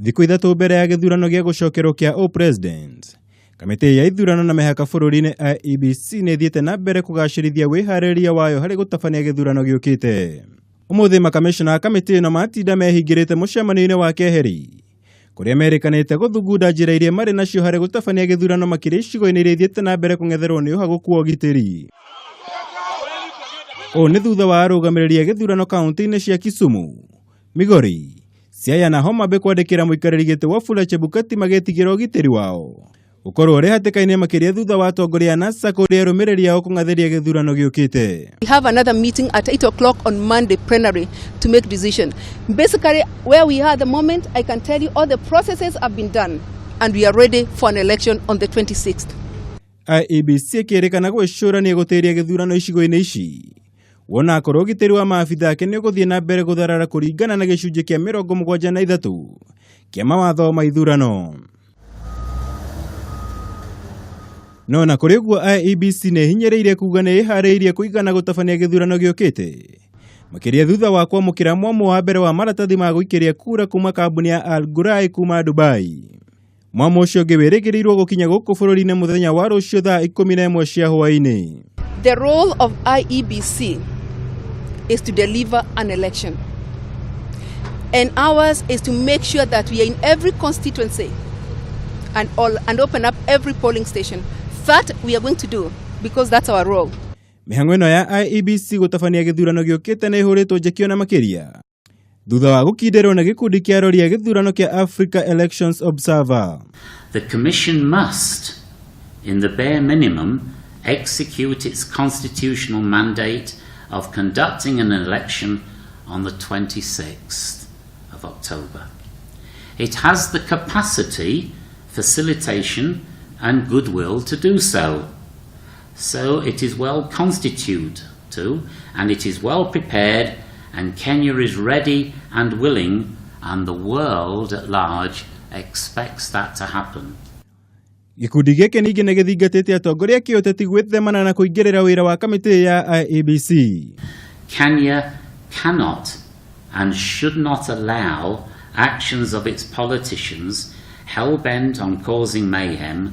Thikũ 3 mbere ya gĩthurano gĩa gũcokerwo kĩa ũpresident, kamĩtĩ ya ithurano na mĩhaka bũrũri-inĩ IEBC nĩ ĩthiĩte na mbere kũgacĩrithia wĩharĩrĩria wayo harĩ gũtabania gĩthurano gĩũkĩte. Ũmũthĩ makamĩcona a kamĩtĩ ĩno matinda mehingĩrĩte mũcemanio-inĩ wa keheri kũrĩa merĩkanĩte gũthugunda njĩra iria marĩ nacio harĩ gũtabania gĩthurano makĩria icigo-inĩ iria ithiĩte na mbere kũng'etherwo nĩ ũhagũku wa ũgitĩri. Ũũ nĩ thutha wa arũgamĩrĩri a gĩthurano kaunti-inĩ cia Kisumu, Migori, Siaya na Homa Bay kwandĩkĩra mũikarĩri gĩtĩ Wafula Chebukati magĩtigĩra ũgitĩri wao gũkorwo ũrĩ hatĩka-inĩ makĩria thutha wa atongoria a NASA kũrĩa arũmĩrĩri ao kũng'athĩria gĩthurano gĩũkĩte. We have another meeting at 8 o'clock on Monday plenary to make decision. Basically, where we are at the moment, I can tell you all the processes have been done and we are ready for an election on the 26th. IEBC ĩkĩrĩkana gwĩcũrania gũtĩria gĩthurano icigo-inĩ ici wona akorwo ũgitĩri wa maabitha ake nĩ ũgũthiĩ na mbere gũtharara kũringana na gĩcunjĩ kĩa 73 kĩa mawatho ma ithurano. No na kũrĩ ũguo IEBC nĩ ĩhinyĩrĩirie kuga nĩ ĩharĩirie kũigana gũtabania gĩthurano gĩũkĩte makĩria thutha wa kwamũkĩra mwamũ wa mbere wa maratathi ma gũikĩria kura kuma kambuni ya Al Ghurair kuma Dubai. Mwamũ ũcio ũngĩ wĩrĩgĩrĩirwo gũkinya gũkũ bũrũri-inĩ mũthenya wa rũciũ thaa 11 cia hwaĩ-inĩ. The role of IEBC is to deliver an election. And ours is to make sure that we are in every constituency and open up every polling station. That we are going to do because that's our role. Mĩhang'o ĩno ya IEBC gũtabania gĩthurano gĩũkĩte nĩ ĩhũrĩtwo njekio na makĩria thutha wa gũkindĩrwo na gĩkundi kĩa arori a gĩthurano kĩa Africa Elections Observer. The Commission must, in the bare minimum, execute its constitutional mandate of conducting an election on the 26th of October. It has the capacity, facilitation and goodwill to do so. So it is well constituted to, and it is well prepared, and Kenya is ready and willing, and the world at large expects that to happen. Gĩkundi gĩkĩ ningĩ nĩ gĩthingatĩte atongoria kĩũteti gwĩthemana na kũingĩrĩra wĩra wa kamĩtĩ ya IEBC. Kenya cannot and should not allow actions of its politicians hell-bent on causing mayhem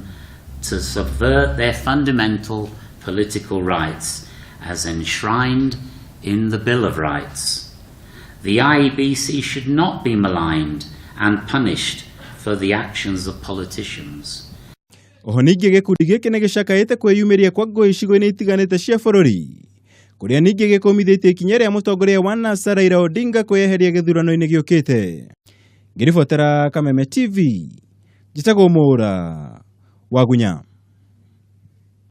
to subvert their fundamental political rights as enshrined in the Bill of Rights. The IEBC should not be maligned and punished for the actions of politicians. Oho ningĩ gĩkundi gĩkĩ nĩ gĩcakaĩte kwĩyumĩria kwa ngũĩ icigo-inĩ itiganĩte cia bũrũri kũrĩa ningĩ gĩkũmithĩtie ikinya rĩa mũtongoria wa NASA Raila Odinga kwĩyeheria gĩthurano-inĩ gĩũkĩte. Ngĩribotera Kameme TV, njĩtagwo Mũra Wagunya.